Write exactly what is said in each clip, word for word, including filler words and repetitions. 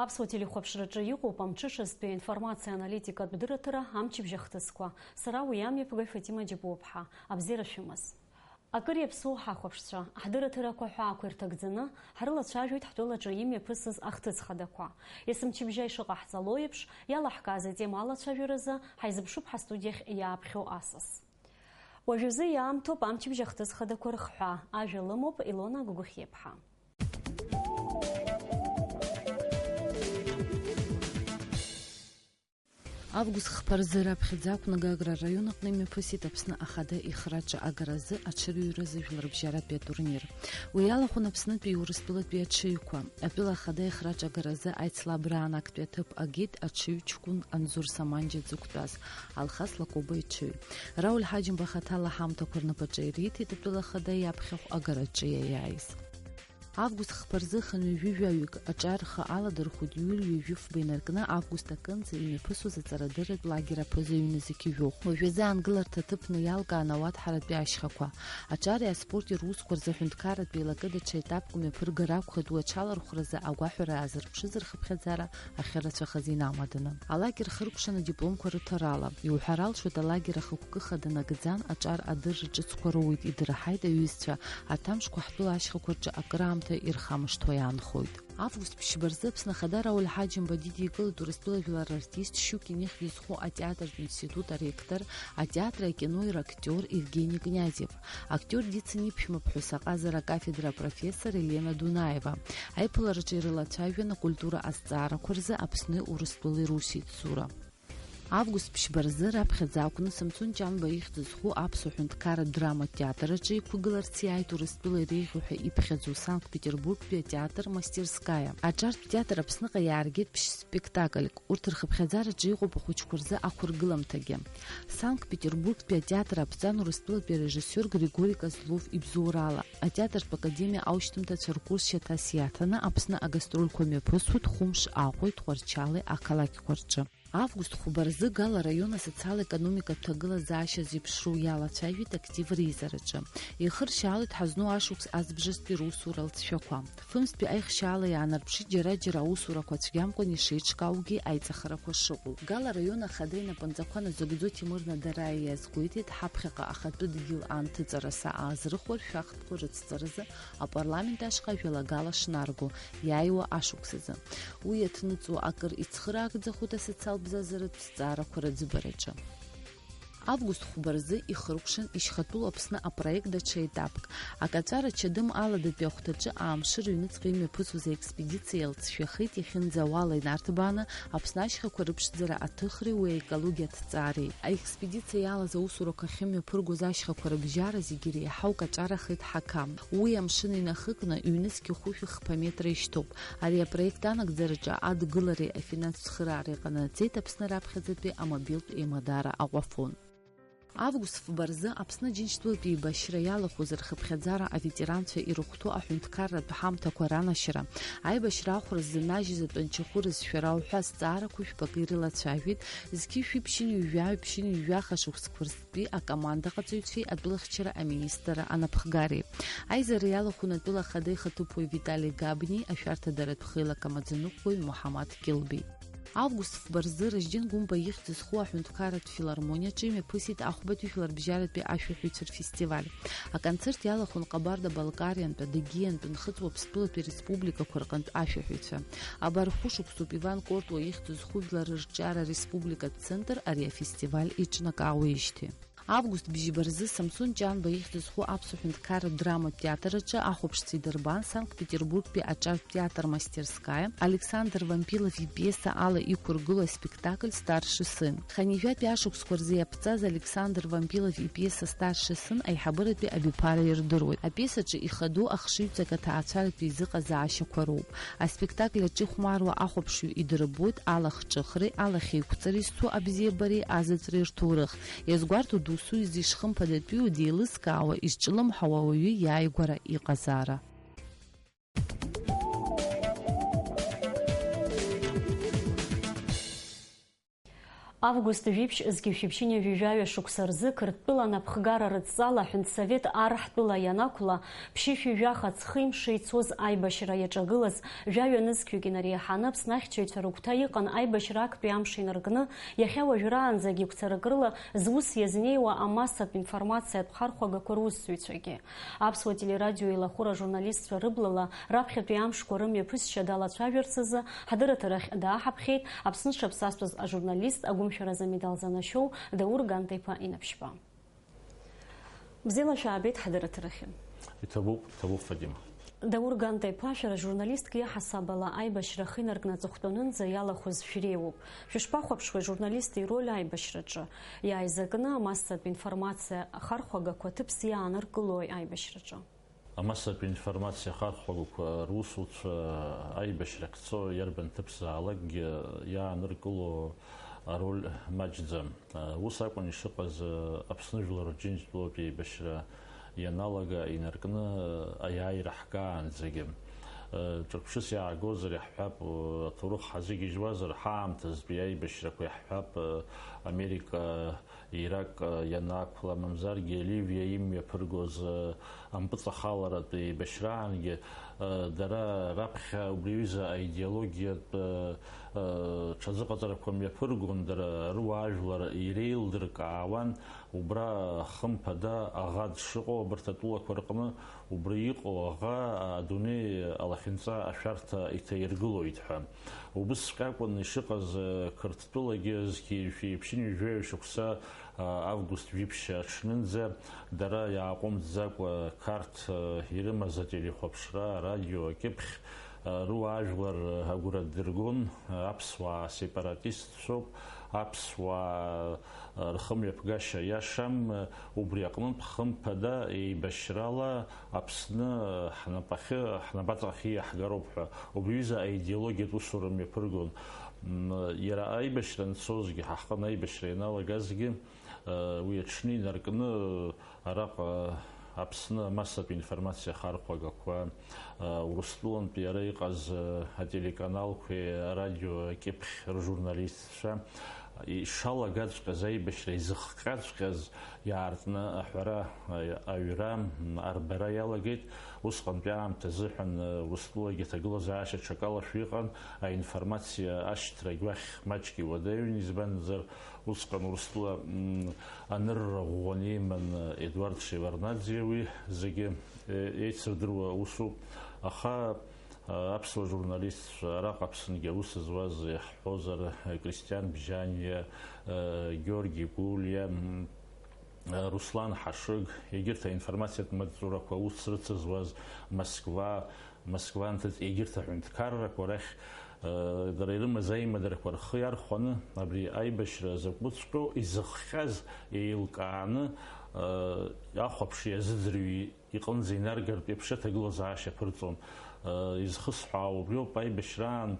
Аԥсуа телехәаԥшраҿы иҟоуп амҽышазтәи аинформациа аналитикатә дырраҭара амчыбжь ахҭысқәа. Сара уи амҩаԥгаҩ Фатима Џьапуаԥҳа. Абзиара шәымаз. Акыр иаԥсоу ҳахәаԥшцәа, ҳдырраҭарақәа ҳәаақәа ирҭагӡаны, ҳрылацәажәоит ҳтәылаҿы имҩаԥысыз ахҭыс хадақәа. Есымчыбжьа ишыҟаҳҵало еиԥш, иалаҳкааз атема алацәажәаразы ҳаизыԥшуп ҳастудиахь иааԥхьоу асас. Уажәазы иаамҭоуп амчыбжь ахҭыс хадақәа рыхҳәаа. Ажәа лымоуп Илона Гәыгәхьиаԥҳа. Август хԥа рзы раԥхьаӡа ақәнага Аграа раион аҟны имҩаԥысит Аԥсны Ахада ихраҿы агаразы аҽырҩразы жәларбжьаратәи атурнир. Уи иалахәын Аԥснытәи Урыстәылатәи аҽыҩқәа. Атәыла Ахада ихраҿ агаразы аицлабраан актәи аҭыԥ агеит аҽыҩ ҷкәын Анзор Саманџьа дзықәтәаз Алхас Лакоба иҽыҩ. Рауль Ҳаџьымба хаҭала ҳамҭақәа рнапаҿы ириҭеит атәыла Ахада иаԥхьахә агараҿы иаиааиз. Август хԥа рзы хынҩажәи жәаҩык аҿар рхы аладырхәит июль ҩажәи фба инаркны август акынӡа имҩаԥысуаз аҵарадырратә лагер аԥыза ҩны зқьи жәохә. Уажәазы аангыларҭа ҭыԥны иалкаан ауаҭҳаратәи ашьхақәа. Аҿари аспорти русқәа рзы аҳәынҭқарратә еилакы даҽа етапк мҩаԥыргар акәхеит, уи аҽалархәразы агәаҳәара аазырԥшыз рхыԥхьаӡара ахьырацәахаз инамаданы. Алагер хыркәшаны адипломқәа рыҭарала. Иуҳәар алшоит, алагер ахықәкы хада нагӡан, аҿар адырра ҿыцқәа роуеит, идырҳаит аҩызцәа, арҭ амшқәа ҳтәыла ашьхақәа рҿы акыраамҭа ирхамышҭуа иаанхоит. Август ԥшьба рзы Аԥсны Ахада Рауль Ҳаџьымба дидикылеит Урыстәыла жәлар рартист Щукин ихьӡ зху атеатртә институт аректор, атеатри акинои рактиор Евгени Князев. Актиор дицын иԥшәма ԥҳәыс аҟазара акафедра апрофессор Елена Дунаева. Аиԥылараҿы ирылацәажәон акультура азҵаарақәа рзы Аԥсни Урыстәылеи русеицура. Август ԥшьба рзы раԥхьаӡа акәны Самсон Ҷанба ихьӡ зху аԥсуа ҳәынҭқарратә драматә театр аҿы иқәгыларц иааит Урыстәыла иреиӷьу ҳәа иԥхьаӡоу Санкт-Петербургтәи атеатр Мастерская. Аҿартә театр Аԥсныҟа иааргеит ԥшь спектакльк. Урҭ рхыԥхьаӡараҿы иҟоуп ахәыҷқәа рзы ақәыргыламҭагьы. Санкт-Петербургтәи атеатр аԥҵан Урыстәылатәи арежиссиор Григори Козлов ибзоурала. Атеатртә академиа аушьҭымҭацәа ркурс шьаҭас иаҭаны Аԥсны агастрольқәа мҩаԥысуеит Хәымш, Аҟәеи, Тҟәарчали ақалақьқәа рҿы. Август хәба рзы Гала араион асоциал-економикатә ҭагылазаашьа зеиԥшроу иалацәажәеит актив реизараҿы. Ихыршьаалеит ҳазну ашықәс азбжазтәи русура алҵшәақәа. Фымзтәи аихшьаала иаанарԥшит џьара-џьара аусурақәа цәгьамкәан ишеиҿкааугьы аиҵахарақәа шыҟоу. Гала араион ахада инапынҵақәа назыгӡо Ҭемыр Надараиа иазгәеиҭеит, ҳаԥхьаҟа ахатәы дгьыл анҭыҵараса аазрыхәар шәахтәқәа рыцҵаразы апарламент ашҟа ажәалагала шнарго иааиуа ашықәсазы. Уи иаҭныҵуа акыр ицхыраагӡахоит асоциалтә бзазаратә зҵаарақәа рыӡбараҿы. Август хәба рзы ихыркәшан ишьхатәылоу Аԥсны апроект даҽа етапк. Акаҵәара Чадым аладатәи ахәҭаҿы аамшыр ҩныҵҟа имҩаԥысуаз аекспедициа иалҵшәахеит иахьынӡауала инарҭбааны Аԥсны ашьхақәа рыԥшӡара аҭыхреи уи аекологиатә ҭҵаареи. Аекспедициа иалаз аусурақәа ахьымҩаԥыргоз ашьхақәа рыбжьара зегьы иреиҳау каҵәарахеит Ҳақам. Уи амшын инахыкны ҩнызқь хәышәи хԥа метра ишьҭоуп. Ари апроект анагӡараҿы адгылареи афинанстә цхыраареи ҟанаҵеит Аԥсны раԥхьаӡатәи амобилтә еимадара Аҟәафон. Август фба рзы Аԥсны Аџьынџьтәылатә еибашьра иалахәыз рхыԥхьаӡара аветеранцәа ирыхәҭоу аҳәынҭқарратә ҳамҭақәа ранашьара, аибашьра ахәра ззынажьыз атәанчахәы рызшәара уҳәа азҵаарақәа жәпакы ирылацәажәеит зқьи жәшәи ԥшьынҩажәи жәаҩа ԥшьынҩажәи жәаха шықәсқәа рзы Тәи акомандаҟаҵаҩцәеи атәылахьчара аминистрра анапхгареи. Аизара иалахәын атәыла ахада ихаҭыԥуаҩ Витали Габни, ашәарҭадаратә хеилак амаӡаныҟәгаҩ Муҳаммад Кьылби. Август фба рзы Ражден Гәымба ихьӡ зху аҳәынҭқарратә филармониаҿы имҩаԥысит ахәбатәи жәларбжьаратәи ашәаҳәаҩцәа рфестиваль. Аконцерт иалахәын Ҟабарда-Балкариантә, Адыгеиантә, Нхыҵ Уаԥстәылатәи республикақәа рҟынтә ашәаҳәаҩцәа. Абар хәышықәсоуп Иван Кортуа ихьӡ зху жәлар рырҿиара республикатә центр ари афестиваль иҿнакаауеижьҭеи. Август бжьба рзы Самсон Ҷанба ихьӡ зху аԥсуа ҳәынҭқарратә драматә театр аҿы ахәаԥшцәа идырбан Санкт-Петербургтәи аҿартә театр Мастерская Александр Вампилов ипиеса ала иқәыргылоу аспектакль Старший сын. Хынҩажәатәи ашықәсқәа рзы иаԥҵаз Александр Вампилов ипиеса Старший сын аиҳабыратәи абиԥара ирдыруеит. Апиесаҿы ихадоу ахшыҩҵак аҭаацәаратә еизыҟазаашьақәа роуп. Аспектакль аҿы ихәмаруа ахәаԥшҩы идырбоит алахҿыхреи алахьеиқәҵареи зцу абзиабареи азаҵәреи рҭоурых. Иазгәарҭо досу изы ишхымԥадатәиу, деилызкаауа, изҿлымҳау ауаҩы иааигәара иҟазаара. Август жәиԥшь зқьи жәшәи ԥшьынҩажәи жәаҩа шықәса рзы Қырҭтәыла анапхгара рыдҵала аҳәынҭсовет Ар ҳтәыла ианақәла, ԥшьышәи жәаха ҵхи мши ицоз аибашьра иаҿагылаз жәаҩа нызқьҩык инареиҳаны Аԥсны ахьчаҩцәа рыгәҭа иҟан аибашьра актәи амш инаркны, иахьа уажәраанӡагь игәцарак рыла зус иазнеиуа амассатә информациатә хархәагақәа русзуҩцәагьы. Аԥсуа телерадио еилахәыра ажурналистцәа рыблала раԥхьатәи амшқәа рымҩаԥысшьа далацәажәарц азы ҳадырраҭарахь дааҳаԥхьеит Аԥсны зҽаԥсазтәыз ажурналист, агәымшәаразы амедал занашьоу Даур Ганта-иԥа Инаԥшьба. Бзиала шәаабеит ҳадырраҭарахьы. Иҭабуп, иҭабуп, Фатима. Даур Ганта-иԥа, шәара журналистк иаҳасаб ала аибашьра ахы инаркны аҵыхәтәанынӡа иалахәыз шәреиуоуп. Шәышԥахәаԥшуеи ажурналист ироль аибашьраҿы? Иааизакны амассатә информациа ахархәагақәа ҭыԥс иааныркылои аибашьраҿы? Амассатә информациа ахархәагақәа русуцәа аибашьрахь цо иарбан ҭыԥзаалакгьы иааныркыло ароль маҷӡам. Ус акәын ишыҟаз Аԥсны Жәлар Рџьынџьтәылатә еибашьра ианалага инаркны аиааира ҳгаанӡагьы. Ҿырԥшыс иаагозар иаҳҳәап, аҭоурых ҳазыгьежьуазар, ҳаамҭазтәи аибашьрақәа иаҳҳәап, Америка Ирак ианақәла, мамзаргьы Ливиа имҩаԥыргоз ампыҵахаларатә еибашьраангьы, дара раԥхьа убри аҩыза аидеологиатә ҽазыҟаҵарақәа мҩаԥыргон, дара руаажәлар иреилдыркаауан, убра хымԥада аӷа дшыҟоу абарҭ атәылақәа рҟны, убри иҟоу аӷа адунеи алахьынҵа ашәарҭа иҭаиргылоит ҳәа. Убысҵәҟьа акәын ишыҟаз, Қырҭтәылагьы зқьи жәшәи ԥшьынҩажәи жәаҩа шықәса, август жәиԥшь аҽнынӡа дара иааҟәымҵӡакәа Қарҭ ирымаз ателехәаԥшра, арадио акьыԥхь, руаажәлар агәра дыргон, аԥсуаа сепаратистцәоуп, аԥсуаа рхымҩаԥгашьа иашам, убри аҟнытә хымԥада еибашьрала Аԥсны ҳнапахьы, ҳнапаҵаҟахьы иаҳгароуп ҳәа, убри аҩыза аидеологиатә усура мҩаԥыргон. М, иара аибашьра анцозгьы, ҳа ҳҟны аибашьра ианалагазгьы, э, уи аҽны инаркны, э, араҟа Аԥсны амассатә информациа ахархәагақәа, э, Урыстәылантәи ара иҟаз, э, ателеканалқәеи арадио акьыԥхь ржурналистцәа, ишалагаҵәҟьаз аибашьра изыхҟьаҵәҟьаз иаартны аҳәара, аҩра, арбара иалагеит. Усҟантәи аамҭа азыҳәан, Урыстәылагьы аҭагылазаашьа ҽакалашәа иҟан, аинформациа ашьҭрагь уахь маҷк иуадаҩын, избанзар, усҟан Урыстәыла, м, анырра ӷәӷәаны иман Едуард Шеварднаӡе, уи зегьы, е-, еицырдыруа усуп. Аха, а, аԥсуа журналистцәа, араҟа Аԥсынгьы аус зуаз иаҳҳәозар, Кристиан Бжьаниа, а, Георги Гәлиа, м, Руслан Ҳашыг, егьырҭ аинформациатә маҵзурақәа аус рыцызуаз Москва, Москва анҭыҵ егьырҭ аҳәынҭқаррақәа рахь, э, дара ирымаз аимадарақәа рхы иархәаны, абри аибашьра закәыҵәҟьоу изыхҟьаз еилкааны, э, ахәаԥши азыӡырҩи иҟынӡа инаргартә еиԥш аҭагылазаашьа ԥырҵон. Э, изхысҳәаау убриоуп, аибашьраан,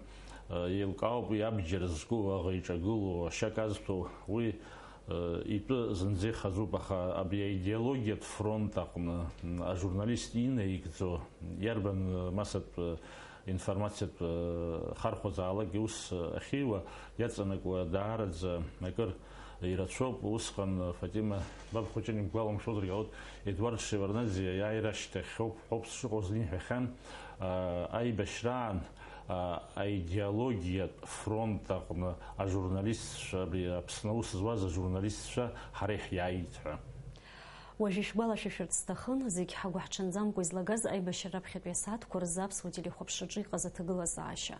э, еилкаауп уи абџьар зку, аӷа иҿагылоу, ашьа казҭәоу, уи, э, итәы зынӡа ихазуп, аха абри аидеологиатә фронт аҟны, м, ажурналист инаигӡо, иарбан, э, массатә, э, информациатә, э, хархәазаалакгьы ус, э, ахьиуа, иаҵанакуа даараӡа акыр ирацәоуп. Усҟан, э, Фатима, баб хәыҷы имгәаламшәозаргьы ҟалоит, Едуард Шеварднаӡе аиааира ашьҭахьоуп, ҳәоуп сшыҟоу зны иҳәахьан, э, аибашьраан, а, аидеологиатә фронт аҟны ажурналистцәа, абри Аԥсны аус зуаз ажурналистцәа ҳара иаҳиааит ҳәа. Уажә ишәгәалашәашәарц сҭахын, зегь ҳагәыҳҽанӡамкәа излагаз аибашьра раԥхьатәи асааҭқәа рзы аԥсуа телехәаԥшраҿы иҟаз аҭагылазаашьа.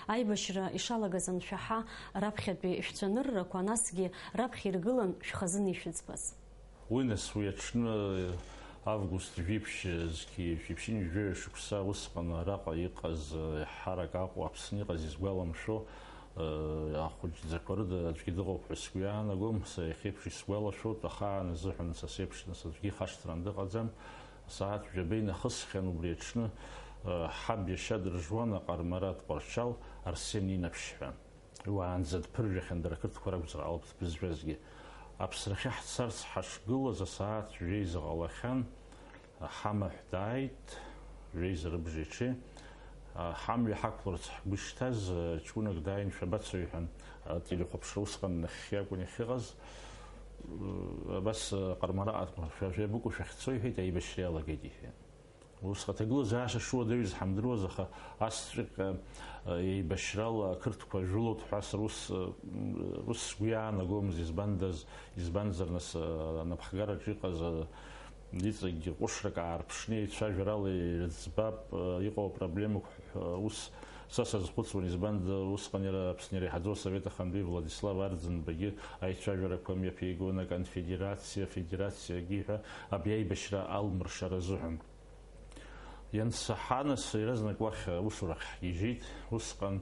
Аибашьра ишалагаз аншәаҳа, раԥхьатәи шәцәаныррақәа, насгьы раԥхьа иргылан шәхазына ишәыӡбаз. Уи нас, уи аҽны, август жәиԥшь зқьи жәшәи ԥшьынҩажәи жәаҩа шықәса усҟан араҟа иҟаз, еиҳарак Аҟәа Аԥсны иҟаз изгәаламшәо, ахәыҷӡақәа рыда аӡәгьы дыҟоуп ҳәа сгәы иаанагом, са иахьеиԥш исгәалашәоит, ахаан азыҳәан са сеиԥшны аӡәгьы ихашҭран дыҟаӡам. Асааҭ жәаба инахысхьан убри аҽны, ҳаб иашьа дыржуан Аҟармараҭ Тҟәарчал Арсен Инаԥшьҳәа. Уаанӡа дԥыржәахьан, дара ақырҭқәа ракәзар ҟалап дбызшәазгьы. Аԥсрахьы ҳцарц ҳашгылаз асааҭ жәеиза ҟалахьан, ҳамаҳә дааит, жәеиза рыбжеиҽы, Ҳамҩа ҳақәларц ҳгәы шҭаз, ҷкәынак дааин, шәабацои ҳәан, ателехәаԥшра усҟан нахьхьи акәын иахьыҟаз. Абас, Ҟармараҟа шәа-, шәабыкәу шәахьцо, иҳәеит, аибашьра иалагеит, иҳәеит. Усҟан аҭагылазаашьа шуадаҩыз ҳамдыруаз, аха асҵәҟьа, еибашьрала ақырҭқәа жәылоит ҳәа сара ус, ус сгәы иаанагомызт, избандаз, избанзар, нас, анапхгараҿы иҟаз, иҵегь ҟәышрак аарԥшны еицәажәарала ирыӡбап, иҟоу апроблемақәа ҳәа ус са сазхәыцуан, избанзар, усҟан иара Аԥсны иреиҳаӡоу асовет ахантәаҩы Владислав Арӡынбагьы аицәажәарақәа мҩаԥигон, аконфедерациа, афедерациагьы ҳәа абри аибашьра алмыршара азыҳәан. Иансаҳа, нас, иаразнак уахь аусурахь ҳгьежьит. Усҟан,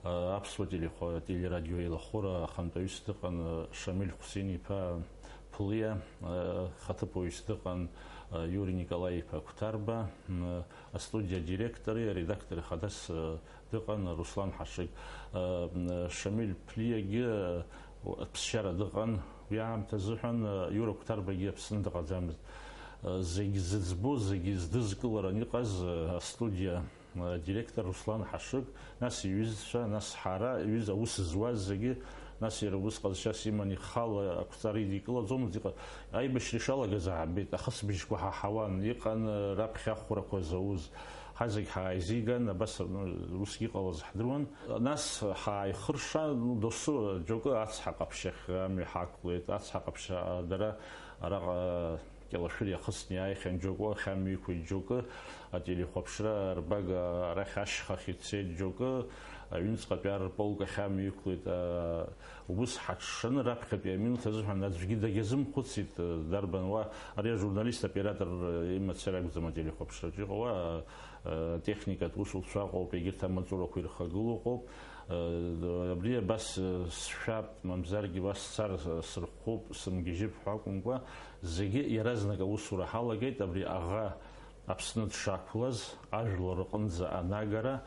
а, аԥсуа телехәа-, телерадио еилахәыра ахантәаҩыс дыҟан, а, Шамиль Хәсин-иԥа Ԥлиа, а, хаҭыԥуаҩыс дыҟан, а, Иури Николаи-иԥа Қәҭарба, м, астудиа адиректори аредактори хадас, а, дыҟан Руслан Ҳашыг. М, Шамиль Ԥлиагьы, м, аԥсшьара дыҟан уи аамҭа азыҳәан, Иура Қәҭарбагьы Аԥсны дыҟаӡамызт. Зегь зыӡбо, зегь здызкыларан иҟаз астудиа адиректор Руслан Ҳашыг, нас иҩызцәа, нас ҳара, иҩыза аус зуаз зегьы, нас иара ус ҟазшьас иман, ихала ақәҵара идикылаӡомызт, иҟа-, аибашьра ишалагаз аабеит, ахысбыжьқәа ҳаҳауан, иҟан раԥхьа ахәрақәа зауз. Ҳазегь ҳааизиган, абас, ну, усгьы иҟалаз ҳдыруан. Нас ҳааихырша, ну, досу џьоукы ацҳа ҟаԥшьахь амҩа ҳақәлеит. Ацҳа ҟаԥшьа, а, дара араҟа Кьалашәыр иахысны иааихьан, џьоукы ахьамҩақәеит, џьоукы ателехәаԥшра арбага арахь ашьхахь ицеит, џьоукы аҩныҵҟатәи арполк ахьамҩақәлеит, а, Убыс ҳаҽшаны раԥхьатәи аминуҭ азыҳәан аӡәгьы дагьазымхәыцит, дарбан уа, ари ажурналист-оператор имацара акәӡам ателехәаԥшраҿы иҟоу, уа, атехникатә усуцәа ыҟоуп, егьырҭ амаҵурақәа ирхагылоу ыҟоуп. Абри абас сшәап, мамзаргьы уа сцар сырхәуп, сымгьежьып ҳәа акәымкәа, зегьы иаразнак аусура ҳалагеит, абри аӷа Аԥсны дшақәлаз, ажәлар рҟынӡа анагара,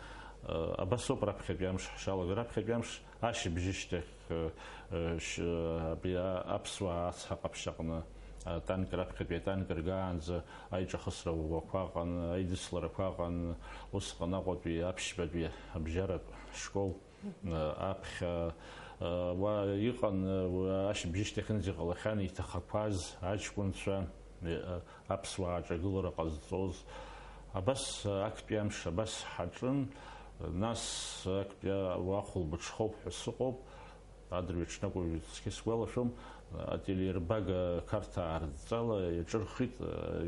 абас ауп раԥхьатәи амш ҳшалага. Раԥхьатәи амш Ашьыбжьышьҭахь, э, э, ш-, э, абри а-, аԥсуаа ацҳа ҟаԥшь аҟны атанк раԥхьатәи атанк ргаанӡа аиҿахысра ӷәӷәақәа ыҟан, аидысларақәа ыҟан, усҟан Аҟәатәи аԥшьбатәи абжьаратә школ, э, аԥхьа, э, уа иҟан, э, уа ашьыбжьышьҭахьынӡа иҟалахьан иҭахақәаз аҷкәынцәа, э, аԥсуаа аҿагылара ҟазҵоз. Абас актәи амш абас ҳаҿын, нас актәи ахәылбыҽхоуп ҳәа сыҟоуп, адырҩаҽны акәу цқьа сгәалашәом, ателербага Қарҭаа рыдҵала иаҿырхит,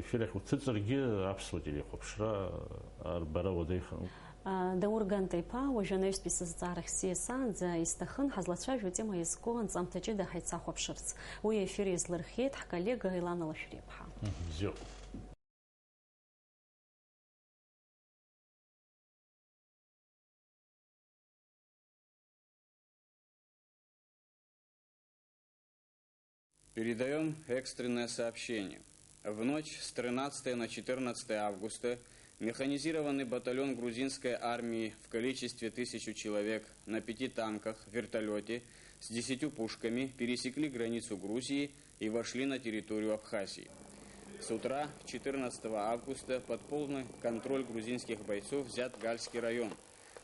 ефир ахь уҭыҵыргьы аԥсуа телехәаԥшра арбара уадаҩханы. Даур Ганта-иԥа, уажәы анаҩстәи сызҵаарахь сиасаанӡа исҭахын ҳазлацәажәо атема иазку анҵамҭа ҷыда ҳаицахәаԥшырц. Уи аефир иазлырхиеит ҳколлега Елана Лашәриаԥҳа. Мгм, бзиоуп. Передаём экстренное сообщение. В ночь с тринадцатого на четырнадцатое августа механизированный батальон грузинской армии в количестве тысячу человек на пяти танках, вертолёте с десятью пушками пересекли границу Грузии и вошли на территорию Абхазии. С утра четырнадцатого августа под полный контроль грузинских бойцов взят Гальский район.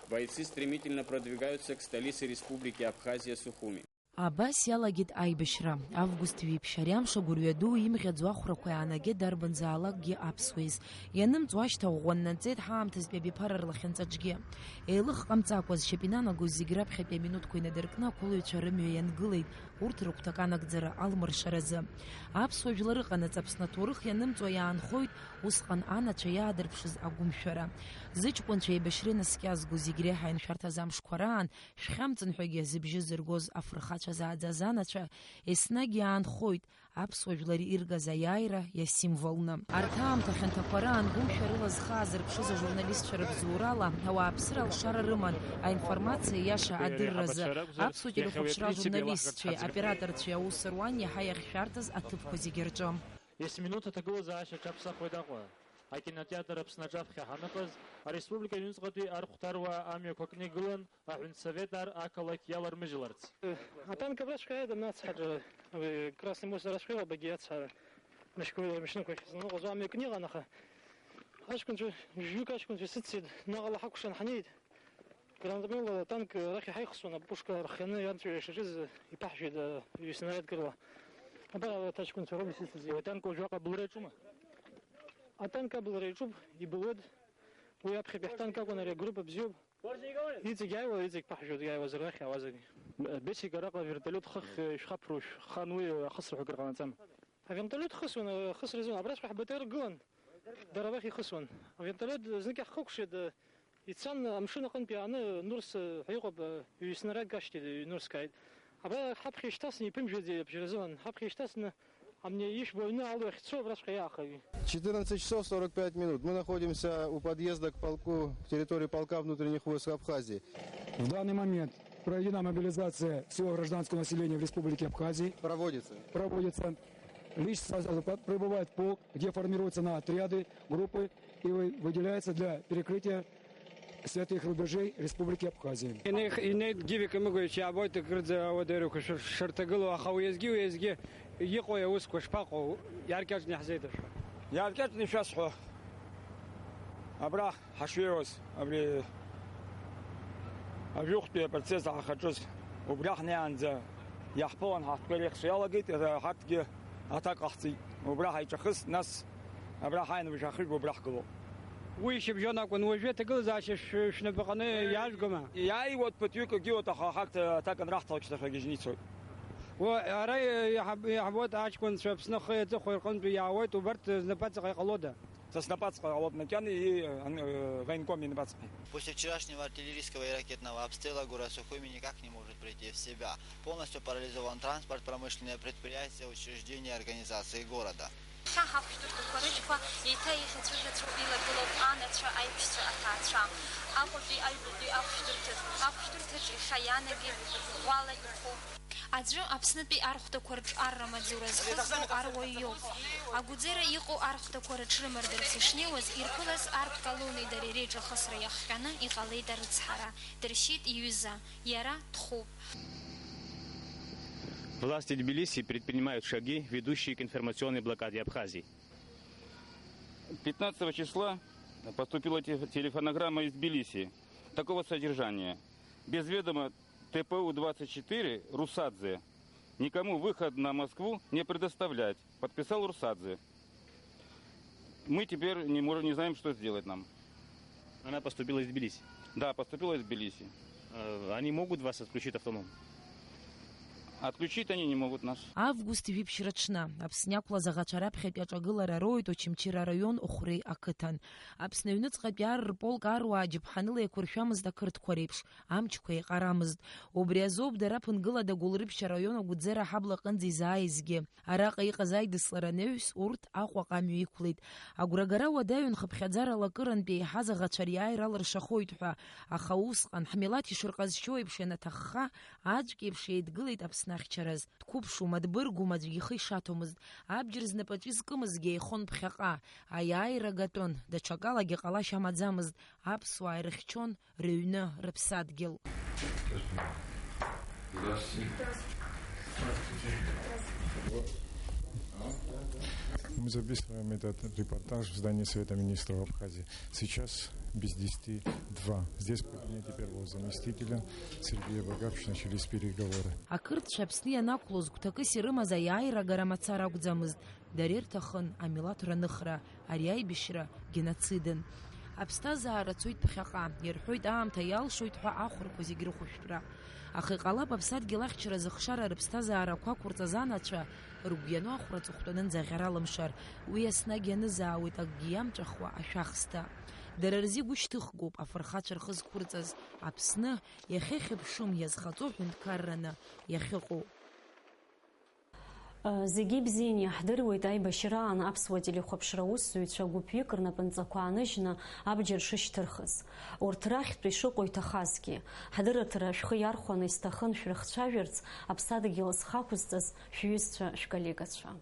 Бойцы стремительно продвигаются к столице Республики Абхазия Сухуми. Абас иалагеит аибашьра. Август ҩеиԥшь ари амш агәырҩа ду имӷьаӡо ахәрақәа иаанагеит дарбанзаалакгьы аԥсуа из. Ианымҵуа ашьҭа ӷәӷәа ннаҵеит ҳаамҭазтәи абиԥара рлахьынҵаҿгьы. Еилых ҟамҵакәа, зшьап инанагоз зегь раԥхьатәи аминуҭқәа инадыркны ақәылаҩцәа рымҩа иангылеит, урҭ рыгәҭакы анагӡара алмыршаразы. Аԥсуа жәлар рҟанаҵ Аԥсны аҭоурых ианымҵуа иаанхоит усҟан анацәа иаадырԥшыз агәымшәара. Зыҷкәынцәа еибашьра инаскьазго зегь реиҳа иншәарҭаз амшқәа раан, шәхьамҵын ҳәагьы зыбжьы зыргоз афырхацәа зааӡаз анацәа еснагь иаанхоит, аԥсуа жәлар иргаз аиааира иасимволны. Арҭ аамҭа хьанҭақәа раан гәымшәарыла зхы аазырԥшыз ажурналистцәа рыбзоурала, ауааԥсыра алшара рыман, аинформациа иаша адырразы. Аԥсуа телехәаԥшра ажурналистцәеи аоператорцәеи аус руан иаҳа иахьшәарҭаз аҭыԥқәа зегьы рҿы. Есминуҭ аҭагылазаашьа аҽаԥсахуеит Аҟәа. Акинотеатр Аԥсны аҿаԥхьа ҳаныҟаз, ареспублика аҩныҵҟатәи архәҭаруаа амҩақәа кны игылан, аҳәынҭсовет ар ақалақь иалармыжьларц. Атанк абраҵәҟьа иадын ацҳаҿы, уи Красный мост арацәҟа иҟоуп, агьи ацҳара. Мышқәа, мышнықәа ахьзныҟәоз амҩа кны иҟан, аха Аҷкәынцәа, жәаҩык аҷкәынцәа сыццеит, наҟ ала ҳакәшан ҳнеит. Гранатомётла атанк рахь иҳаихсуан, апушка рхианы иарҵәира ишаҿыз иԥаҳжәеит, ҩ-снарядк рыла. Абар арҭ аҷкәынцәа роуп исыцыз. Атанк уажәаҟа абылра иаҿума? Атанк абылра иаҿуп, ибылуеит. Уи аԥхьатәи ҳтанк акәын, ари агруппа бзиоуп. Иҵегь иааиуа, иҵегь ԥаҳжәоит, иааиуазар рахь иаауазаргьы. Бесик араҟа вертолиот хыхь ишәхаԥруш, хан уи ахысра ҳәа акыр ҟанаҵама? Авертолиот хысуан, ахысра азын, абраҵәҟьа ҳБТР гылан, дара арахь ихысуан. Авертолиот знык иаҳхыкәшеит, ицан амшын аҟынтә иааны Нурс ҳәа иҟоуп, ҩ-снарядк ашьҭит, ҩнурск ааит. Абра ҳаԥхьа ишьҭасны иԥымжәаӡеит абжьаразы лан, ҳаԥхьа ишьҭасны амни ишәбо аҩны алу ахьцо абраҵәҟьа иаахаҩ. Четырнадцать часов сорок пять минут. Мы находимся у подъезда к полку, к территории полка внутренних войск Абхазии. В данный момент проведена мобилизация всего гражданского населения в Республике Абхазии. Проводится. Проводится. Лично прибывает полк, где формируются на отряды, группы и вы-, выделяется для перекрытия святых рубежей Республики Абхазия. Инеих-, инеит гивик имыгәеиԥш иаабоит акырӡа ауадаҩрақәа шыр-, шырҭагылоу, аха уеизгьы, уеизгьы иҟои аусқәа шԥаҟоу, иааркьаҿны иаҳзеиҭашәҳәа. Иааркьаҿны ишәасҳәо, абра ҳашҩеиуаз, абри ажәохәтәи апроцесс аахаҿыз, убра ҳнеиаанӡа иаҳԥылан, ҳаҳҭқәа иреихсо иалагеит, ҳарҭгьы аҭак ҟаҳҵеит. Убра ҳаиҿахыс, нас абра ҳааины уажә ҳахижәба убра ҳгылоуп. Уи шьыбжьон акәын, уажәы аҭагылазаашьа шә-, шәнапаҟны иаажәгома? Иааиуеит ԥыҭҩык, егьиуеит, аха ҳарҭ аҭак анраҳҭалак шьҭахьҟагьы изнеицоит. Уа, ара иаҳаб-, иаҳбоит аҷкәынцәа Аԥсны ахи аҵыхәеи рҟынтәи иаауеит, убарҭ знапаҵаҟа иҟалода? Са снапаҵаҟа иҟалоит макьана, и, ан-, э, военком инапаҵаҟа. После вчерашнего артиллерийского и ракетного обстрела город Сухуми никак не может прийти в себя. Полностью парализован транспорт, промышленные предприятия, учреждения, организации города. Иахьа ҳахәшәтәырҭақәа рыџьқәа еиҭа еиӷьаҵәыӷьаҵәуа илагылоуп анацәа, аиԥшцәа, аҭаацәа. Аҟәатәи аҩбатәи ахәшәтәырҭаҿ, ахәшәтәырҭаҿ иахьа иаанагеит ӷәӷәала ирху. Аӡәы Аԥснытәи архәҭақәа рҿарра маҵзура зхызго аруаҩ иоуп. Агәӡера иҟоу архәҭақәа рыҽрымардырц ишнеиуаз, ирԥылаз арҭ колоннеи дареи реиҿахысра иахҟьаны иҟалеит арыцҳара. Дыршьит иҩыза, иара дхәуп. Власти Тбилиси предпринимают шаги, ведущие к информационной блокаде Абхазии. Пятнадцатого числа поступила те-, телефонограмма из Тбилиси такого содержания. Без ведома Т П У двадцать четыре Русадзе никому выход на Москву не предоставлять. Подписал Русадзе. Мы теперь не можем, не знаем, что сделать нам. Она поступила из Тбилиси? Да, поступила из Тбилиси. Э, они могут вас отключить автономно? Отключить они не могут нас. Август жәиԥшь рыҽны, Аԥсны иақәлаз аӷацәа раԥхьатәи аҿагылара роуеит Очамчыра араион Охәреи ақыҭан. Аԥсны аҩныҵҟатәи ар рполк аруаа џьаԥҳаныла еиқәыршәамызт ақырҭқәа реиԥш, амчқәа еиҟарамызт. Убри азоуп дара ԥынгыла Дагәылрыԥшь араион Агәӡера аҳабла аҟынӡа изааизгьы. Араҟа иҟаз аидыслара анаҩс, урҭ Аҟәаҟа амҩа иқәлеит. Агәрагара уадаҩын хыԥхьаӡарала акырынтә еиҳаз аӷацәа риааира алыршахоит ҳәа, аха усҟан, ҳмилаҭ ишырҟазшьоу еиԥш ианаҭахха, аӡәк еиԥш еидгылеит Аԥсны ахьчараз. Дқәыԥшума, дбыргума аӡәгьы ихы ишаҭомызт. Абџьар знапаҿы изкымызгьы еихон ԥхьаҟа. Аиааира гатәын, даҽакалагьы ҟалашьа амаӡамызт. Аԥсуаа ирыхьчон рыҩны, рыԥсадгьыл. Мы записываем этот репортаж в здании Совета министров Абхазии. Сейчас без десяти два. Здесь в кабинете первого заместителя Сергея Багаповича начались переговоры. Ақырҭцәа Аԥсны ианақәлоз гәҭакыс ирымаз аиааира агара мацара акәӡамызт. Дара ирҭахын амилаҭ раныхра, ари аибашьра геноцидын. Аԥсҭазаара цоит ԥхьаҟа, ирҳәоит аамҭа иалшоит ҳәа ахәрақәа зегь рыхәышәтәра. Аха иҟалап аԥсадгьыл ахьчара зыхшара рыԥсҭазаарақәа ақәырҵаз анацәа рыгәы иану ахәра аҵыхәтәанынӡа аӷьара алымшар, уи еснагь ианызаауеит акгьы иамҵәахуа ашәахсҭа. Дара рзы игәышьҭыхгоуп афырхацәа рхы зқәырҵаз Аԥсны, иахьа хьыԥшым иазхаҵоу ҳәынҭқарраны иахьыҟоу. Зегьы ибзианы иаҳдыруеит, аибашьраан аԥсуа телехәаԥшра аусзуҩцәа гәыԥҩык рнапынҵақәа ааныжьны абџьар шышьҭырхыз. Урҭ рахьтә ишыҟоу иҭахазгьы. Ҳдырраҭара шәхы иархәаны исҭахын шәрыхцәажәарц аԥсадгьыл зхы ақәызҵаз шәҩызцәа, шәколлегацәа.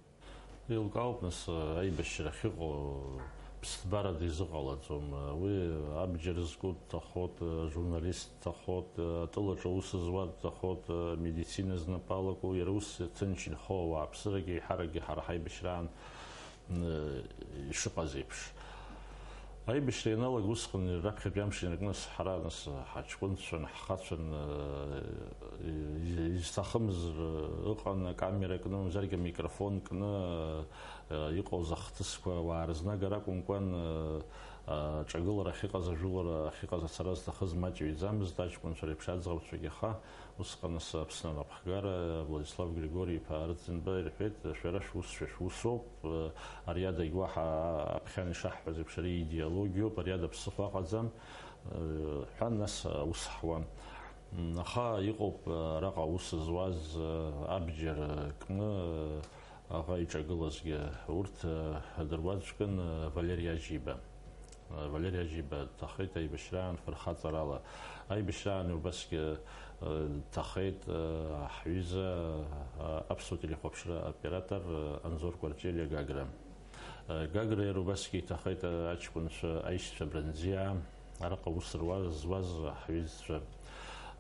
Еилкаауп, нас, аибашьра ахьыҟоу ԥсҭбарада изыҟалаӡом. Уи абџьар зку дҭахоит, ажурналист дҭахоит, атәылаҿы аус зуа дҭахоит, амедицина знапы алаку, иара ус ҭынч инхо ауааԥсырагьы еиҳаракгьы ҳара ҳаибашьраан, ишыҟаз еиԥш. Аибашьра ианалага усҟан раԥхьатәи амш инаркны ҳара нас ҳаҷкәынцәан, ҳхацәан, э, из-, изҭахымыз, э, ыҟан, акамера кны, мамзаргьы амикрофон кны, э, иҟоз ахҭысқәа, ауаа рызнагара акәымкәан, э, э, ҿагылара ахьыҟаз, ажәылара ахьыҟаз ацара зҭахыз маҷҩӡамызт, аҷкәынцәа реиԥш аӡӷабцәагьы аха, Усҟан асы Аԥсны анапхгара Владислав Григори-иԥа Арӡынба ирҳәеит, шәара шәусшәа шәусоуп, ари адагь уаҳа аԥхьан ишаҳҳәаз еиԥш ари идеологиоуп, ари ада ԥсыхәа ыҟаӡам, ҳәан нас аус ҳуан. Аха иҟоуп араҟа аус зуаз абџьар кны аӷа иҿагылазгьы, урҭ адыруаӡәкын Валери Аџьиба. Валери Аџьиба дҭахеит аибашьраан фырхаҵарала. Аибашьраан убасгьы, э, дҭахеит, э, ҳҩыза, э, аԥсуа телехәаԥшра оператор, э, Анзор Кәарҷелиа Гагра. Э, Гагра иара убасгьы иҭахеит, э, аҷкәынцәа аишьцәа бранзиаа, араҟа аус руаз, зуаз ҳҩызцәа.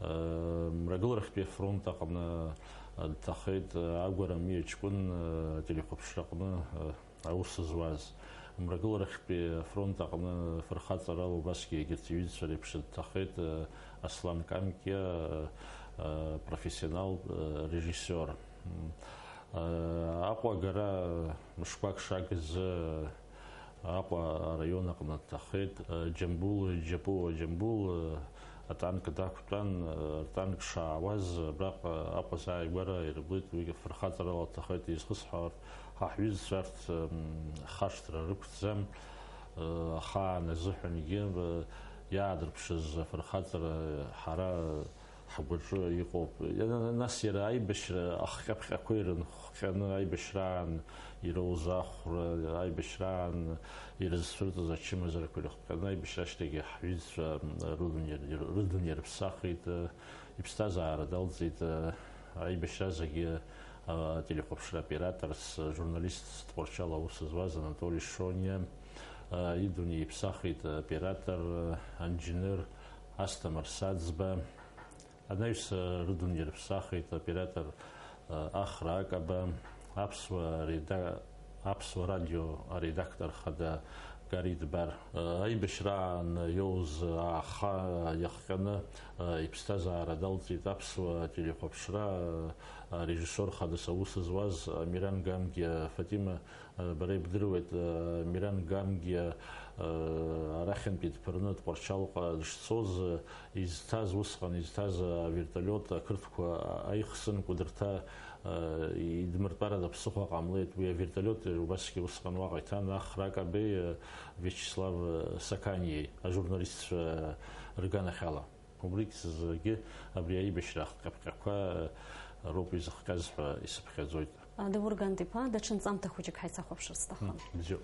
Э, Мрагыларахьтәи афронт аҟны, э, дҭахеит, э, Агәара Миа ҷкәын, э, телехәаԥшраҟны, э, аус зуаз. Мрагыларахьтәи афронт аҟны фырхаҵарала убасгьы егьырҭ иҩызцәа реиԥш дҭахеит, э, Аслан Камкиа, э, э, профессионал, э, режиссиор. М, э, Аҟәа агара мышқәак шагыз, э, Аҟәа араион аҟны дҭахеит, э, Џьамбул, Џьапуа Џьамбул, э, атанк дақәтәан, э, ртанк шаауаз, абраҟа Аҟәа зааигәара ирыблит, уигьы фырхаҵарала дҭахеит, изхысҳәаауа ҳа ҳҩызцәа арҭ, м, хашҭра рықәӡам, э, ахаан азыҳәангьы, э, иаадырԥшыз афырхаҵара ҳара ҳгәаҿы иҟоуп. Иа-, нас иара аибашьра ахҟьаԥҟьақәа ирынхҟьаны, аибашьраан ироуз ахәра, аибашьраан ирызцәырҵыз ачымазарақәа ирыхҟьаны, аибашьра ашьҭахьгьы ҳҩызцәа, м, рыдунеи-, рыдунеи рыԥсахит, э, иԥсҭазаара далҵит, э, аибашьра азгьы, э, ателехәаԥшра операторс, э, журналистс Тҟәарчал аус зуаз Анатоли Шониа, э, идунеи иԥсахит, э, оператор, э, анџьныр Асҭамыр Саӡба, анаҩс, э, рыдунеи рыԥсахит оператор, э, Ахра Акаба, аԥсуа реда-, аԥсуа радио аредактор хада Гари Дбар. Аибашьраан иоуз ааха иахҟьаны иԥсҭазаара далҵит аԥсуа телехәаԥшра арежиссиор хадас аус зуаз Миран Гамгиа. Фатима, бара ибдыруеит, Миран Гамгиа арахьынтәи дԥырны Тҟәарчалҟа дышцоз, изҭаз усҟан, изҭаз авертолиот ақырҭқәа аихсын Кәыдырҭа, э, идмыртәарада ԥсыхәа ҟамлеит. Уи авертолиот убасгьы усҟан уаҟа иҭан Ахра Акабеи, э, Виачеслав, э, Сақаниеи, ажурналистцәа рганахьала. Убригь сзы-, абри аибашьра ахҟьаԥҟьақәа, э, роуп изыхҟьаз ҳәа исыԥхьаӡоит. Даур Гандиԥа, даҽа нҵамҭа хәыҷык ҳаицахәаԥшыр сҭахын. Мм, бзиоуп.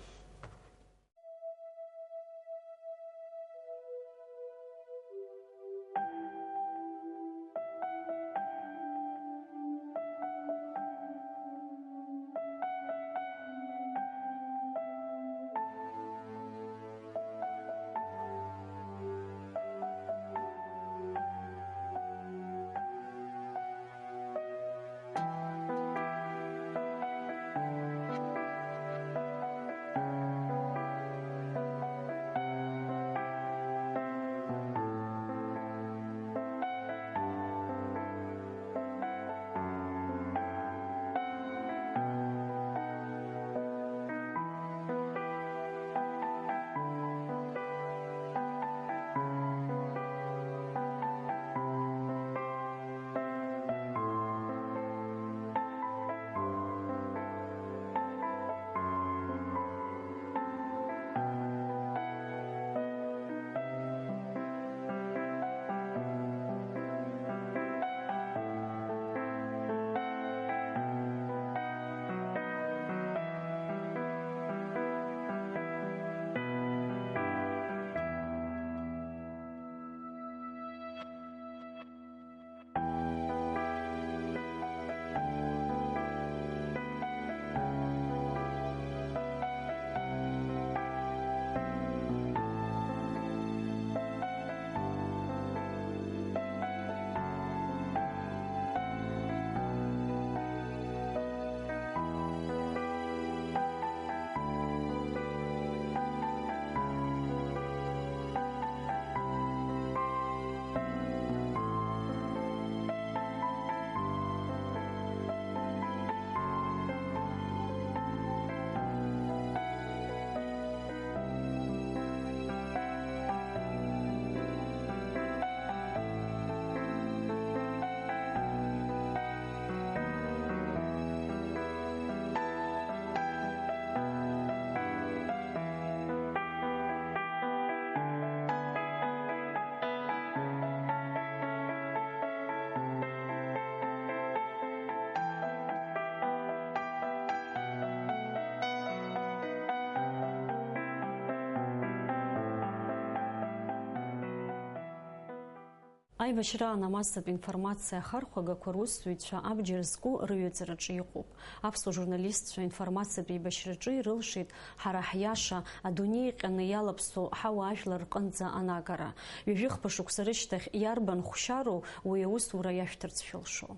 Аибашьраан амассатә информациа ахархәагақәа русзуҩцәа абџьар зку рыҩаӡараҿы иҟоуп. Аԥсуа журналистцәа информациатә еибашьраҿы ирылшеит ҳара ҳиаша, адунеи ҟьаны иалаԥсоу ҳауаажәлар рҟынӡа анагара. Ҩажәихԥа шықәса рышьҭахь иарбан хәшьароу уи аусура иашәҭарц шәылшо?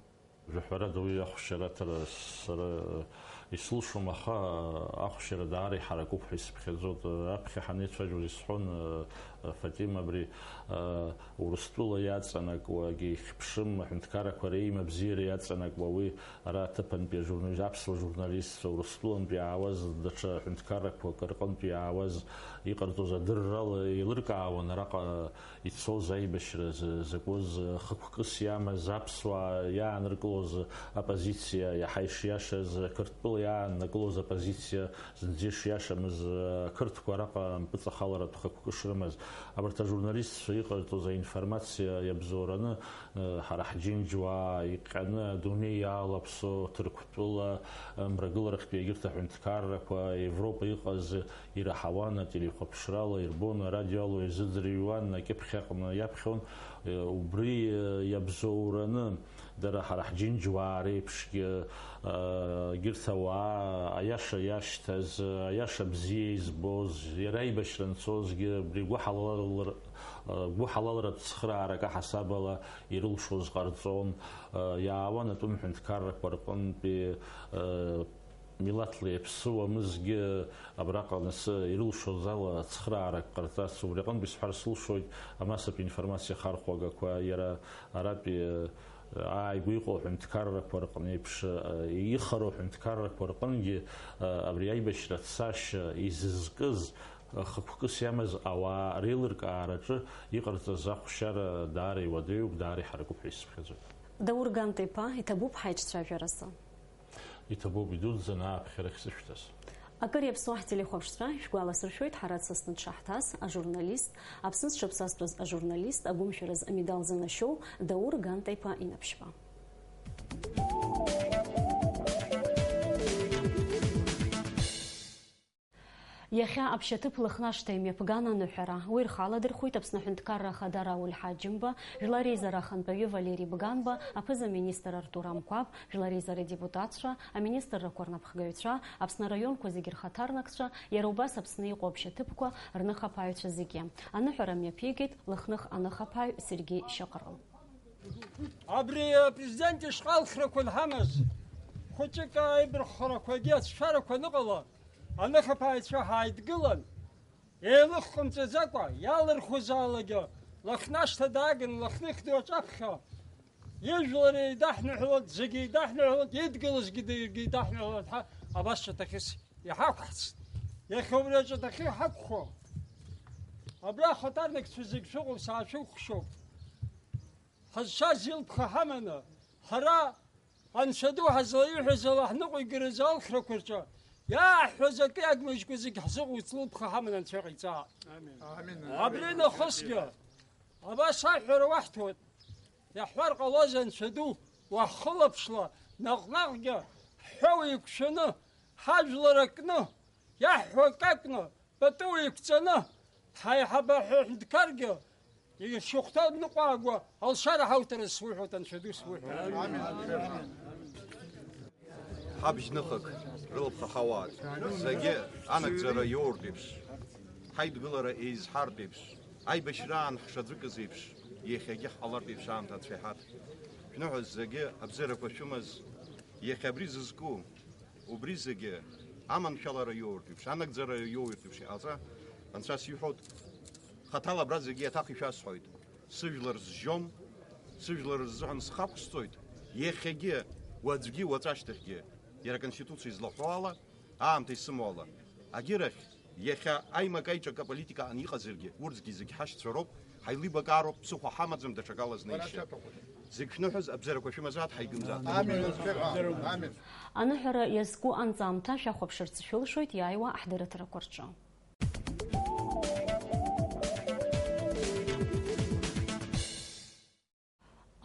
Жәаҳәарада, уи ахәшьара аҭара сара исылшом, аха ахәшьара даара иҳаракуп ҳәа исыԥхьаӡоит. Аԥхьа ҳанеицәажәоз исҳәон, Фатима, абри Урыстәыла иаҵанакуагьы ихьыԥшым, аҳәынҭқаррақәа реимабзиара иаҵанакуа, уи ара аҭыԥантәи ажурналист, аԥсуа журналистцәа, Урыстәылантәи иаауаз, даҽа ҳәынҭқаррақәак рҟынтә иаауаз иҟарҵоз адыррала еилыркаауан араҟа ицоз аибашьра з-, закәыз, хықәкыс иамаз аԥсуаа иааныркылоз аппозициа иаҳа ишиашаз, Қырҭтәыла иааннакылоз аппозициа зынӡа ишиашамыз, ақырҭқәа араҟа мпыҵахаларатә хықәкы шрымаз. Абарҭ ажурналистцәа иҟарҵоз аинформациа иабзоураны, ҳара ҳџьынџьуаа иҟьаны адунеи иаалаԥсо Ҭырқәтәыла, мрагыларахьтәи егьырҭ аҳәынҭқаррақәа, Европа иҟаз ираҳауан, ателехәаԥшрала ирбон, арадиоала ирзыӡырҩуан, акьыԥхь аҟны иаԥхьон. Убри иабзоураны дара ҳара ҳџьынџьуаа реиԥшгьы, егьырҭ ауаа аиаша иашьҭаз, аиаша бзиа избоз, иара аибашьра анцозгьы, убри гәыҳалалр-, гәыҳалалратә цхыраарак аҳасабала ирылшоз ҟарҵон, иаауан атәым ҳәынҭқаррақәа рҟынтәи, милаҭла иаԥсыуамызгьы абраҟа анысы ирылшоз ала цхыраарак ҟарҵарц. Убри аҟынтә исҳәар сылшоит амассатә информациа ахархәагақәа, иара аратәи, ааигәа иҟоу аҳәынҭқаррақәа рҟны еиԥш, ихароу аҳәынҭқаррақәа рҟынгьы, абри аибашьра цашьа изызкыз, хықәкыс иамаз ауаа реилыркаараҿы иҟарҵаз ахәшьара даара иуадаҩуп, даара иҳаракуп ҳәа исыԥхьаӡоит. Даур Ганта-иԥа, иҭабуп ҳаиҿцәажәара азы. Иҭабуп идуӡӡаны ааԥхьара ахьсышәҭаз. Акыр иаԥсоу ҳтелехәаԥшцәа, шәгәаласыршәоит ҳара дсасны дшаҳҭаз ажурналист, Аԥсны зҽаԥсазтәыз ажурналист, агәымшәараз амедал занашьоу Даур Ганта-иԥа Инаԥшьба. Иахьа аԥшьаҭыԥ Лыхнашҭа имҩаԥган аныҳәара. Уи рхы аладырхәит Аԥсны Аҳәынҭқарра Ахада Рауль Ҳаџьымба, Жәлар Реизара Ахантәаҩы Валери Бганба, аԥыза-министр Артур Амқәаб, Жәлар Реизара адепутатцәа, аминистррақәа рнапхгаҩцәа, Аԥсны араионқәа зегьы рхаҭарнакцәа, иара убас Аԥсны иҟоу аԥшьаҭыԥқәа рныхаԥааҩцәа зегьы. Аныҳәара мҩаԥигеит Лыхных аныхаԥааҩ Сергеи Шьаҟрыл. Абри апрезидент ишҟа алхрақәа анҳамаз, хәыҷык аибарххарақәагьы ацәшәарақәа аныҟала, аныхаԥааҩцәа ҳааидгылан, еилыхҟымҵаӡакәа, иалырхуазаалакгьы Лыхнашҭа дааган, Лыхных ду аҿаԥхьа ижәлар еидаҳныҳәалоит, зегьы еидаҳныҳәалоит, идгылазгьы даргьы еидаҳныҳәалоит ҳәа абас ҿаҭахьыс иҳақәҳҵт. Иахьа убри аҿаҭахьы ҳақәхо, абра ахаҭарнакцәа зегь шәыҟоуп, саашәыхәшьоуп. Ҳазшаз илԥха ҳаманы, ҳара Анцәа ду ҳазлаиҳәаз ала ҳныҟәигаразы алхрақәа рҿы иааҳҳәаз акы иагмыжькәа зегь ҳзыҟоуҵ лылԥха ҳаман Анцәа иҟаиҵаа. Амин. Абри нахысгьы, абас аҳәара уаҳҭоит, иаҳҳәар ҟалоз Анцәа ду, уаҳхылаԥшла, наҟ-наҟгьы ҳҳәоу еиқәшәаны, ҳажәлар акны, иаҳҳәо акы акәны, пату еиқәҵаны, ҳаиҳабы аҳәынҭқаргьы ишьыхәҭа ныҟәаагәа алшара ҳауҭарыз суҳәоит, Анцәа ду суҳәоит. Ҳабжьныхак рылԥха ҳауаат, зегьы анагӡара иоуртә еиԥш, ҳаидгылара еизҳартә еиԥш, аибашьраан ҳшаӡәыкыз еиԥш, иахьагьы ҳҟалартә еиԥш аамҭа Анцәа иҳаҭ. Шәныҳәаз зегьы абзиарақәа шәымаз, иахьа абри зызку, убри зегьы аманшәалара иоуртә еиԥш, анагӡара иоуртә еиԥш иҟаҵа, Анцәа сиҳәоит, хаҭала абра зегьы иаҭах ишәасҳәоит. Сыжәлар зжьом, сыжәлар рзыҳәан схы ақәсҵоит, иахьагьы, уаҵәгьы, уаҵәашьҭахьгьы, иара аконституциа излаҳәо ала, аамҭа исымоу ала. Агьырахь, иахьа аимак-аиҿак аполитика аҟны иҟазаргьы, урҭгьы зегь ҳашьцәа роуп, ҳаилибакаароуп, ԥсыхәа ҳамаӡам даҽакала знеишьа. Зегь шәныҳәаз, абзиарақәа шәымазааит, ҳаигымзааит. Амин. Амин. Аныҳәара иазку анҵамҭа шәахәаԥшырц шәылшоит иааиуа ҳдырраҭарақәа рҿы.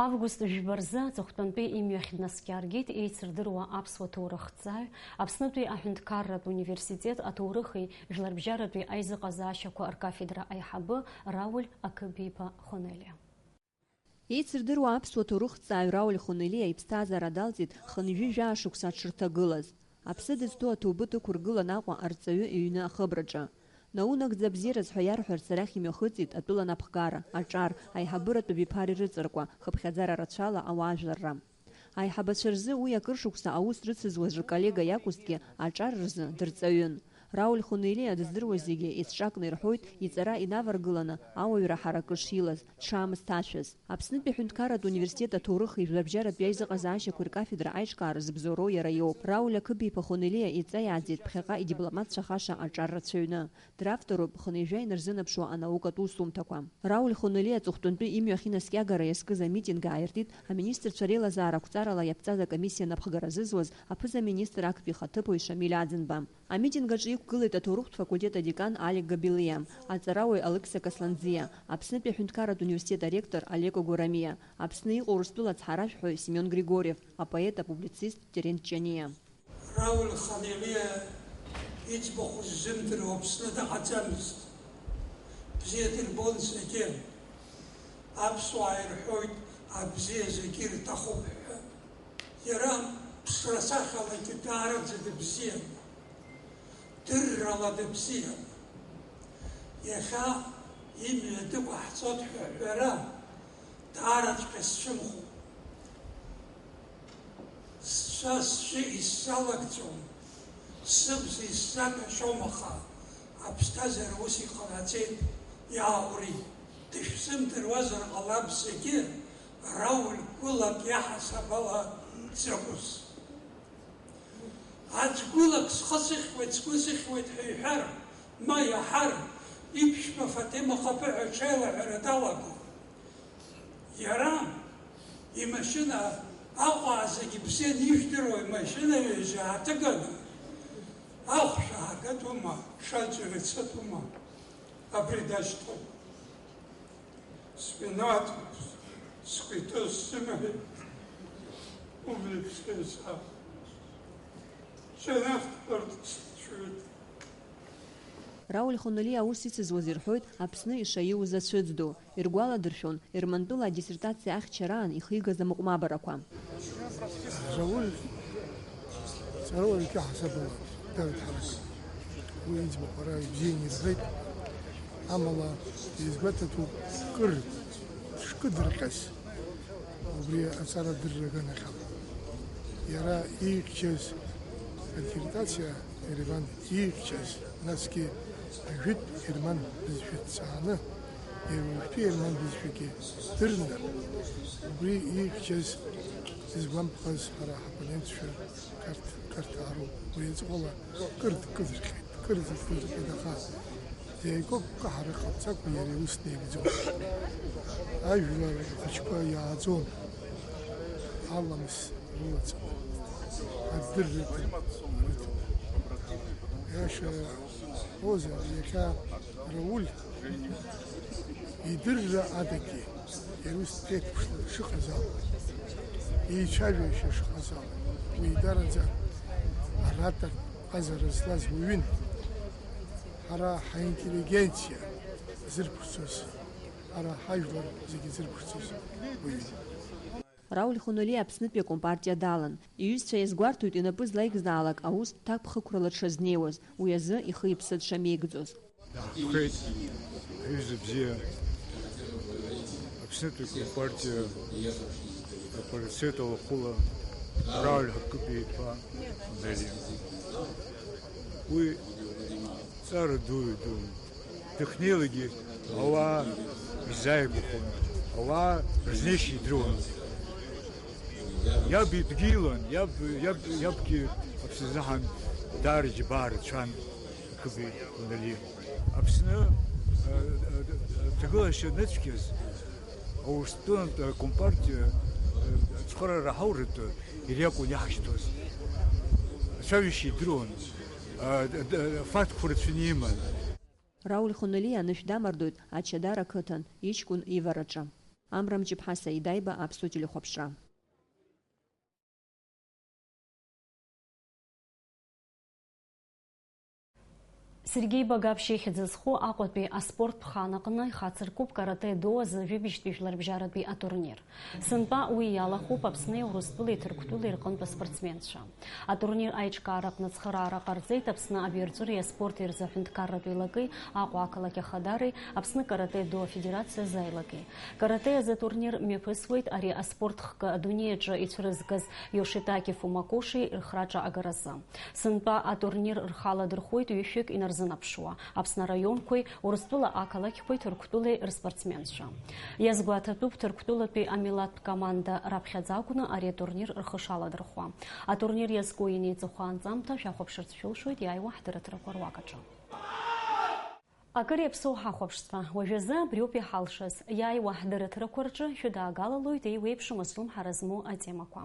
Август жәба рзы аҵыхәтәантәи имҩахь днаскьаргеит еицырдыруа аԥсуа ҭоурыхҭҵааҩ, Аԥснытәи аҳәынҭқарратә университет аҭоурыхи жәларбжьаратәи аизыҟазаашьақәа ркафедра аиҳабы Рауль Акыбиԥа Хонелиа. Еицырдыруа аԥсуа ҭоурыхҭҵааҩ Рауль Хунелиа иԥсҭазаара далҵит хынҩажәи жәаа шықәса аҽырҭагылаз. Аԥсы дызҭоу аҭоубыҭ ықәыргылан Аҟәа арҵаҩы иҩны ахыбраҿы. Наунагӡа абзиараз ҳәа иарҳәарц арахь имҩахыҵит атәыла напхгара, аҿар, аиҳабыратә абиԥара ирыҵаркуа, хыԥхьаӡара рацәала ауаажәларра. Аиҳабацәа рзы уи акыр шықәса аус рыцызуаз рколлега иакәызҭгьы, аҿар рзы дырҵаҩын. Рауль Хунелиа дыздыруаз зегьы еицҿакны ирҳәоит иҵара инаваргыланы ауаҩра ҳаракы шилаз, дшаамысҭашәаз. Аԥснытәи аҳәынҭқарратә университет аҭоурыхи жәларбжьаратә иаизыҟазаашьақәеи ркафедра аиҿкаара зыбзоуроу иара иоуп. Рауль Ақыби-иԥа Хунелиа иҵаиааӡеит ԥхьаҟа идипломатцәахаша аҿар рацәаҩны. Дравторуп хынҩажәа инарзынаԥшуа анаукатә усумҭақәа. Рауль Хунелиа аҵыхәтәантәи имҩахь инаскьагара иазкыз амитинг ааиртит аминистрцәа реилазаара ақәҵарала иаԥҵаз акомиссиа напхгара зызуаз аԥыза-министр актәи ихаҭыԥуаҩ Шамиль Аӡынба. Амитинг аҿы иқәгылеит аҭоурыхтә факультет адекан Алик Габилиа, аҵарауаҩ Алықьса Касланӡиа, Аԥснытәи аҳәынҭқарратә университет аректор Алеко Гурамиа, Аԥсны иҟоу Урыстәыла ацҳаражәҳәаҩ Семион Григорьев, апоет-апублицист Терент Ҷаниа. Рауль Хунелиа иӡбахә ззымдыруа Аԥсны дыҟаӡамызт. Бзиа дырбон зегьы. Аԥсуаа ирҳәоит, абзиа зегьы ирҭахуп ҳәа. Иара ԥсра-сахьалагьы даараӡа дыбзиан, дыррала дыбзиан. Иахьа имҩа дықәаҳҵоит ҳәа аҳәара даараҵәҟьа сцәымӷуп. Сцәа сжьы исзалагӡом, сыбз исзагашьом, аха аԥсҭазаара ус иҟанаҵеит, иааури. Дышәзымдыруазар ҟалап зегьы, Рауль гәылак иаҳасаб ала дзакәыз. Аӡә гәылак схы сыхьуеит, сгәы сыхьуеит ҳәа иҳәар, ма иаҳар, иԥшәма Фатима Хапыҳәа аҽеилаҳәара далагон. Иара имашьына Аҟәа зегьы бзианы ижәдыруа имашьына ҩажәа ааҭыганы, ахәшә аагатәума, шаҵәыра цатәума, абри дашьҭоуп. Спинат, сквитос сымаҳәеит, убри ԥсеиса. Шьанаф ԥырт сшәоит. Рауль Хунелиа аус ицызуаз ирҳәоит Аԥсны ишаиуз ацәыӡ ду. Иргәаладыршәон Ермантәыла адиссертациа ахьчараан ихигаз амыҟәмабарақәа. Рауль ҵарауаҩык иаҳасабала дааит ҳарак. Уи иӡбахә ара ибзианы ирҳәеит, амала изгәаҭатәуп кыр дышкыдырҟьаз. Убри аҵара дырра аганахьала. Иара иихьчаз адиссертациа, Ереван иихьчаз, насгьы ажәытә герман бызшәа дҵааны, иара уажәтәи герман бызшәагьы дырны, убри иихьчаз дызгәамԥхаз ҳара ҳоппонентцәа Қарҭ-, қарҭ аароуп. Уи аҵыхәала кыр дкыдырҟьеит, кыр дкыдырҟьеит, аха Иакобка ҳара ҟамҵакәа иара иус неигӡон. Ажәлар ахәыҷқәа иааӡон, аламыс рылаҵаны, адырра рыҭаны. Иаша ҳҳәозар, иахьа Рауль идырра адагьы, иара ус деиқәԥшны дшыҟаз ала, еицәажәашьа шыҟаз ала, уи еидараӡа аратәи ҟазара злаз уаҩын. Ҳара ҳаинтеллигенциа зырԥшӡоз, ҳара ҳажәлар зегьы зырԥшӡоз уаҩын. Рауль Хунелиа Аԥснытәи акомпартиа далан. Иҩызцәа иазгәарҭоит, инапы злаикзаалак аус ҭакԥхықәрала дшазнеиуаз, уи азы ихы-иԥсы дшамеигӡоз. Даҳхеит, аҩыза бзиа, Аԥснытәи акомпартиа апарацет алахәыла Рауль Ҳақыԥ-иԥа Хунелиа. Уи ҵара дуаҩ дун. Дахьнеилакгьы ауаа изааигәахон, ауаа рызнеишьа идыруан. Иаб идгьылан, иаб, иаб, иабгьы аԥсазаҳан даара иџьабаа рацәан Хыби Хунали. Аԥсны, э, э, ҭагылашьа аныцәгьаз, Аурыстәылантә акомпартиа, э, ацхыраара ҳауратәы иара иакәын иаҳшьҭуаз. Ацәажәашьа идыруан, э, д-, д-, фактқәа рацәаны иман. Рауль Хунелиа анышә дамардоит Ачадара қыҭан, иҷкәын ивараҿы. Амра Мҷыԥҳа, Саида Аиба, Аԥсуа телехәаԥшра. Сергеи Багаԥшь ихьӡ зху Аҟәатәи аспорттә хан аҟны ихацыркуп каратэ-до азы жәибжьтәи жәларбжьаратәи атурнир. Сынтәа уи иалахәуп Аԥсни Урыстәылеи Ҭырқәтәылеи рҟынтә аспортсменцәа. Атурнир аиҿкаараҟны ацхыраара ҟарҵеит Аԥсны абиарҵәыреи аспорти рзы аҳәынҭқарратә еилакеи, Аҟәа ақалақь ахадареи, Аԥсны каратэ-до афедерациа азы аилакеи. Каратэ азы атурнир мҩаԥысуеит ари аспорт хкы адунеи аҿы ицәырызгаз Иошитаки Фумакоши рхраҿа агаразы. Сынтәа атурнир рхы аладырхәуеит ҩышәҩык инарзынаԥшуа, Аԥсны араионқәеи Урыстәыла ақалақьқәеи Ҭырқәтәылеи рспортсменцәа. Иазгәаҭатәуп Ҭырқәтәылатәи амилаҭтә команда раԥхьаӡа акәны ари атурнир рхы шаладырхәуа. Атурнир иазку инеиҵыху анҵамҭа шәахәаԥшырц шәылшоит иааиуа ҳдырраҭарақәа руак аҿы. Акыр иаԥсоу ҳахәаԥшцәа, уажәазы абриоуп иҳалшаз, иааиуа ҳдырраҭарақәа рҿы шәыдаагалалоит еиуеиԥшым азлымҳара змоу атемақәа.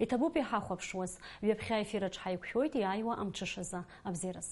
Иҭабуп иҳахәаԥшуаз, ҩаԥхьа аефир аҿы ҳаиқәшәоит иааиуа амҽышазы. Абзиараз.